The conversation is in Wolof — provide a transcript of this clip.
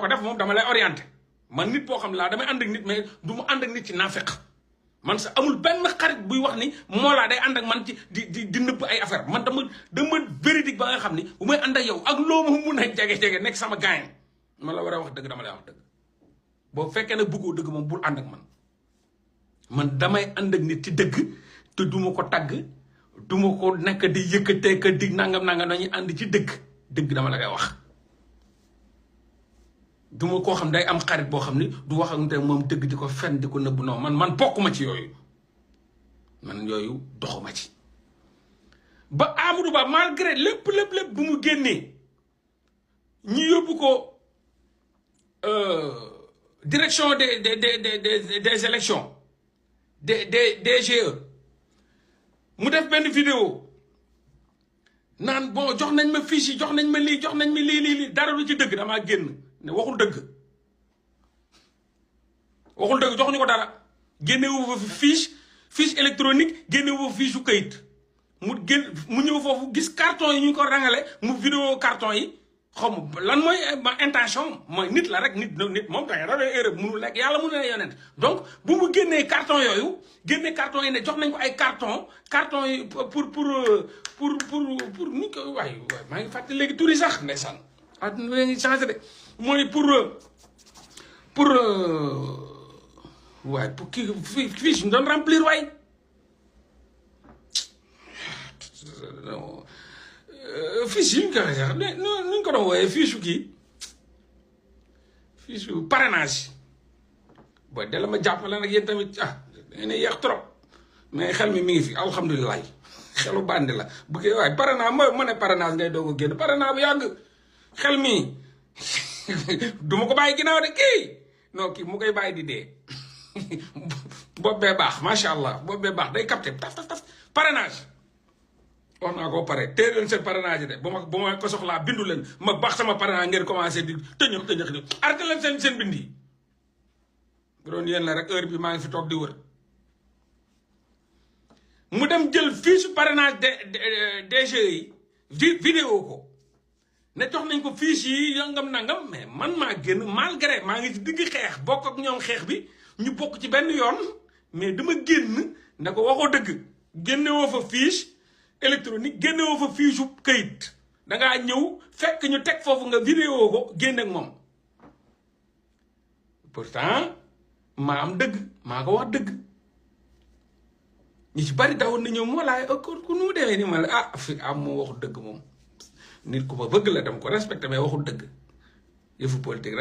ko def moom dama lay orienté man nit boo xam ne laa damay ànd ak nit mais du mu ànd ak nit ci naafeq man sa amul benn xarit buy wax ni moo laa day ànd ak man ci di nëbb ay affaire man dama véridique ba nga xam ni bu may ànd ak yow ak loo ma mun a jege-jege nekk sama gaayen man la war a wax dëgg dama lay wax dëgg boo fekkee ne bëggoo dëgg moom bul ànd ak man damay ànd ak nit ci dëgg te duma ko tagg duma ko nekk di yëkkatee ka dig nangam dañuy ànd ci dëgg dama la koy wax duma koo xam day am xarit boo xam ni du wax ak moom dëgg di ko fen di ko nëbb non man bokkuma ci yooyu man yooyu doxuma ci ba Amadou Ba malgré lépp bu mu génnee ñu yóbbu ko direction des élections des DGE mu def benn vidéo naan bon jox nañ ma fiche yi jox nañ ma lii jox nañ ma lii dara lu ci dëgg damaa génn ne waxul dëgg joxuñu ko dara génnewu fa fiche électronique génnewu fa fiche yu kayit mu ñëw foofu gis carton yi ñu ko rangale mu vidéo carton yi xaw ma lan mooy intention mooy nit la rek nit moom kay rawee erreur munul nekk yàlla mun na yonent donc bu mu génnee carton yooyu génne carton yi ne jox nañ ko ay carton yi pour ni ko waay maa ngi fàtte léegi tur yi sax ndeysaan adduna ngi changé de mooy pour kii fiche ñu doon remplir waay fiche yi ñu ko waxee sax nuñ ko doon wooyee fiche kii fiche parrainage booy de la ma jàppale nag yéen tamit da ngeen ne yéex trop mais xel mi ngi fi alhamdulilah xelu bandi la bu kii waaye parrainage ma ne parrainage ngay doog a génn parrainage bu yàgg xel mi du ma ko bàyyi ginnaaw de kii non kii mu koy bàyyi di dee bopp bee baax macha allah bopp bee baax day capté taf parrainage wax naa ko pare téye leen seen parrainage de ba ma ko soxlaa bindu leen ma baax sama parrainage ngeen commencé di tëñëx di arrêté leen seen bind yi bu doon yéen la rek heure bi maa ngi fi toog di wër mu dem jël fiche parrainage DGE yi vidéo ko ne jox nañ ko fiche yi yangam nangam mais man maa génn malgré maa ngi ci digg xeex bokk ak ñoom xeex bi ñu bokk ci benn yoon mais dama génn ne ko waxoo dëgg génnewoo fa fiche électronique génnewoo fa fiche yu këyit dangaa ñëw fekk ñu teg foofu nga vidéo ko génn ak moom pourtant maa am dëgg maa ko wax dëgg ñi ci bari dawoon na ñëw moo laay ku nu mu demee ni ma la fi am moo waxu dëgg moom nit ku ma bëgg la dama ko respecté mais waxul dëgg yëfu politique